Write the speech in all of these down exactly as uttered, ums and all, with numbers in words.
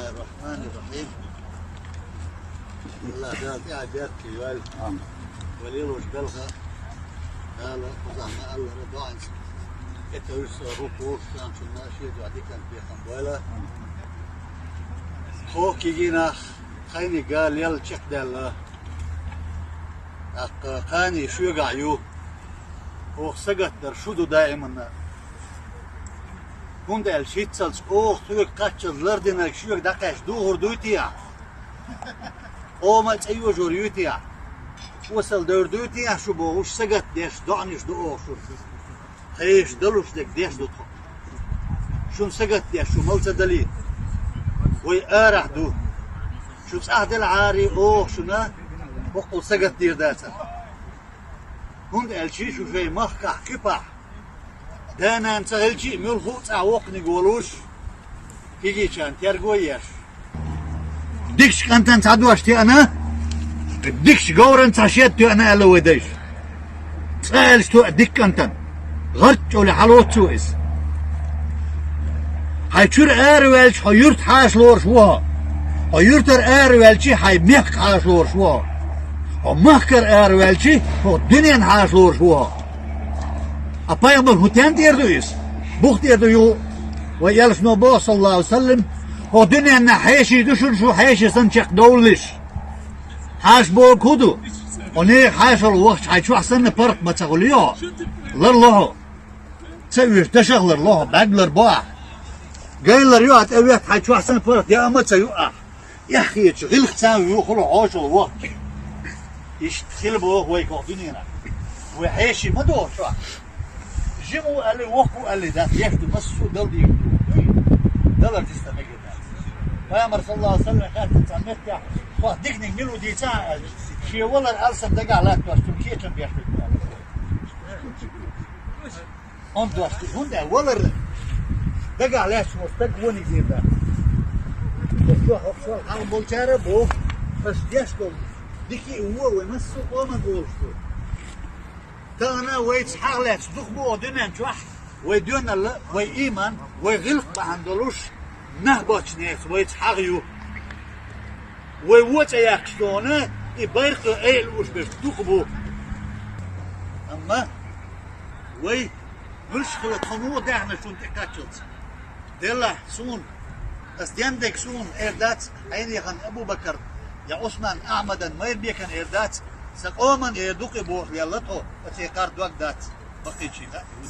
الرحمن الرحيم. Аллах Дала тӀаьхье беркате йойла. Амин. Валил уж белха. Дала кхузахь ма-аллара доӀанца тӀетевжа со рукъ волчу заманчунна шен дуьхьа диканца бекхам бойла. Амин. Тхо кегийнах тхайниг гала ял чекхдаьлла. ТӀаккха кхане шуьгахь ю. Оха сагатдар шу ду даиманна. ХӀунда аьлча хӀинццалц оха соьга кхаччалц лардинарг шуьга дӀакхаьчча духур дуй те ахь? Къома а цӀе йожор юй те ахь? Осал девр дуй те ахь шу бохуш сагатдеш доӀанаш ду оха шуна. Тхаьш далуш дерг деш ду тхо. Шуна сагатдеш шу мала ца далийта. Вай арахь ду. Шу цӀахь делахьара оха шуна хӀоккхул сагатдийр дацара. ХӀунда аьлча шу шайн махкахь куьпахь, да-нана ца хилча а, муьлхха а цӀахь воккханиг волуш, кегийчарна терго а еш. Дикачу кӀантана цхьа дош тоьъна, дикачу говрана цхьа шед тоьъна аьлла вай дайша. Цкъа аьлча тоьа дика кӀантана. ГӀарч чӀовли хьалоццо иза. Хьайн чуьра араваьлча, хьо юрт хьаша лоруш ву хьо. Хьо юьртара араваьлча, хьайн мехка хьаша лоруш ву хьо. Хьо махкара араваьлча, хьо дуьненна хьаша лоруш ву хьо. Ткъа пайхамар хӀун тен тӀера ду иза? Бух тӀера ду ю? Вай элчано боху, саллаллаху алейхи ва саллям, хьо дуьненна хьеший ду шуна, шу хьеший санна чекхдовлалаш. Хьаша бохург хӀун ду? Хьо нехан хьаша вахча хьайн чохь санна паргӀат ма ца хуьлий хьо? Ларло хьо. Ца вуьйш дашах ларло хьо, бӀаьрг ларбо ахь. Гай лар ю ахь тӀе вехта хьайн чохь санна паргӀат яа ма ца ю ахь. Эхь хеташ гӀиллакх царна вуьйхула хьошалла вахча. Иштта хила боху вай кху дуьненахь. Вай хьеший ма доху чохь. Жима ву аьлли, воккха ву аьлли дац, деш ду массо а дала дийр ду. Далар дистан мегар дац. Пайхамар, саллаллаху алейхи ва саллям, хаьттина цхьана меттехь, тхох диканиг мила ву дийцахьа аьлча, шен валар алсам дагахь латтош, цунна кечам беш ду аьлла. Амма дош ду, хӀунда аьлча валар дагахь лаьтташ волу стаг вониг дийр дац. Оцу чохь, оцу чохь хьалха болчара а боху, аша деш долу дика а, вон а вай массо а къоман олуш ду. Тахана вайца хьагӀ лаьтташ дукха бу оха дуьнен чохь, вай доьналла, вай ийман, вай гӀиллакх бахьана долуш, нах боцчу нехан вайца хьагӀ ю. Вай вон цӀе яьккхича дона, и байракх айа лууш берш дукха бу. Амма вай муьлш хила тхо муха даьхна шуна тӀе кхаччалц? Делахь, суна, ас дендерг суна эр дац, хьенехана Абу-Бакар я Ӏусман Ахьмадан майрбекан эр дац, сан къоман эр ду-кх и боху лелла тхо, аса кхар дог дац, баккхийчийн хаьа хӀун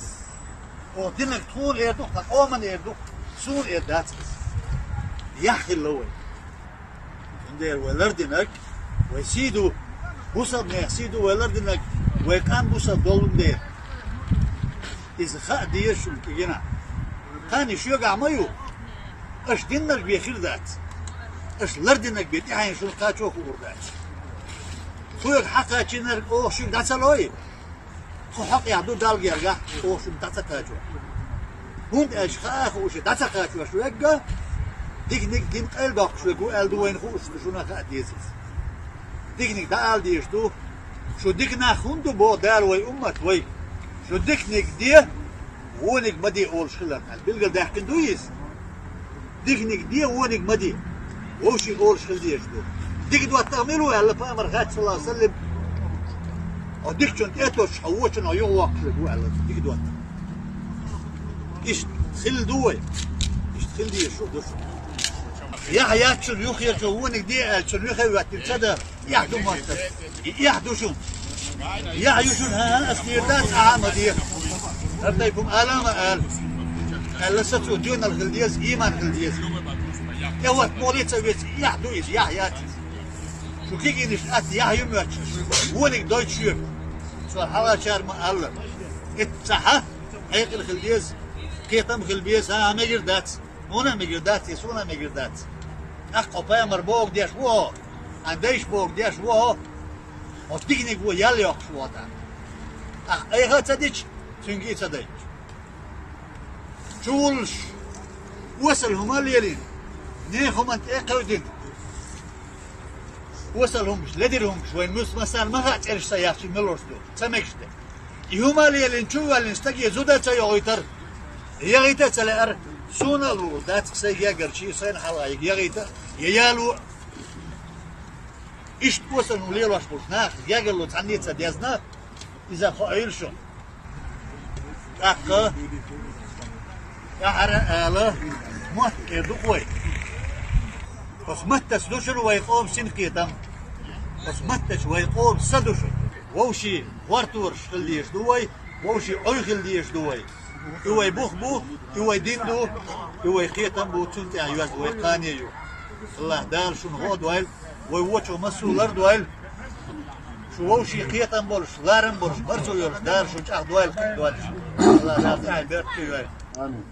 ду. Оха динарг тхуна эр ду-кх, сан къоман эр ду-кх, суна эр дац ас. Яхь хилла вай. Цундела вай лардинарг, вай сий ду, бусалба нехан сий ду вай лардинарг, вай къам бусалба долун дела. Иза хаа деза шуна кегийнах. Кхане шуьгахь ма ю. Аша динарг бен хир дац. Аша лардинарг бен тӀаьхьенна шуна кхачо а хуур дац. Тхоьга хьакхачийнарг оха шуьга дӀа ца лой? Тхо хьокъехь ду Далла гергахь, оха шуна дӀа ца кхачош. ХӀунда аьлча хаа а хууш дӀа ца кхачош верг, диканиг дина къайладоккхуш верг ву аьлла ду вайна хууш, шуна хаа деза иза. Диканиг дӀаала дезаш ду. Шу дика нах хӀунда ду боху Дала вай уммат вайга? Шу диканиг де, вониг ма де олуш хиларна аьлла, билгалдаьккхина ду иза. Диканиг де, вониг ма де. Вовшийн олуш хила дезаш ду. Дика доттагӀа мила ву аьлла, пайхамар хаьттира, саллаллаху алейхи ва саллям, хьо дикачунна тӀе а тосуш, хьо вочунах юхавоккхуш верг ву аьлла, дика доттагӀа. Иштта хилла ду вай. Иштта хила дезаш ду шу. Яхь яц шуна юххерчо вониг де аьлча, шуна юххе а хӀоьттина ца дан, эхь ду моттар. И эхь ду шуна. Яхь ю шуна, хӀан-хӀа, ас дийр дац, ахьа а ма де. ХӀара тайпа хӀума ала а ма ала. Аьлла сацо доьналла хила деза, ийман хила деза. ТӀе хӀотта моле а ца веца, эхь ду иза, яхь яц иза. Шу кегийнаш атта яхь ю моьттуш, вониг дойту шуьга. Цо хьалхачара ма-аллара. Итт цхьа хьа, хьекъал хила деза, кхетам хила беза, хӀан-хӀа, мегар дац. Хьуна а мегар дац, и суна а мегар дац. ТӀаккха хьо пайхамар бохург деш ву хьо, хьан дайша бохург деш ву хьо, хьо диканиг вон ял йоккхуш ву хьо тӀаккха. ТӀаккха айхьа а ца дича, цуьнга а ца дайтича. Чувуллуш, осал хӀума а лелийна, нехан хӀуманна тӀе а кхевдина, осал хӀумаш, ледара хӀумаш, вайн муьлхха массарна ма хаьа цӀераш ца яхча мила луш ду, ца мегаш де. И хӀума а лелийна, чу а воьллина стаге зуда а ца йохуьйтура, яхийта а ца лаьара, Суна а лур дац-кх сайга гергара чу сайна хьалха яхийта, я яло. Иштта кхоьсанна лелош болчу нах, гергарло цхьанне а ца дезна, иза хоийла шуна. ТӀаккха тӀаьхьара ала, мотт тӀе ду вай. Оцу маттаца ду шуна вай къоман синкхетам. Оцу маттаца вай къоман са ду шуна. Вовшийн гӀортораш хила дезаш ду вай, вовшийн Ӏуй хила дезаш ду вай. И вай бух бу, и вай дин ду, и вай кхетам бу, цунна тӀехь йоьзна вай кхане ю. АллахӀ Дала шуна гӀо а дойла, вай вочу массо а лар а дойла. Шу вовшийн кхетам болуш, ларам болуш, марцо йолуш Дала шу чӀагӀдойла, кхин дойла шу. АллахӀ Дала тӀехь беркате йойла. Амин.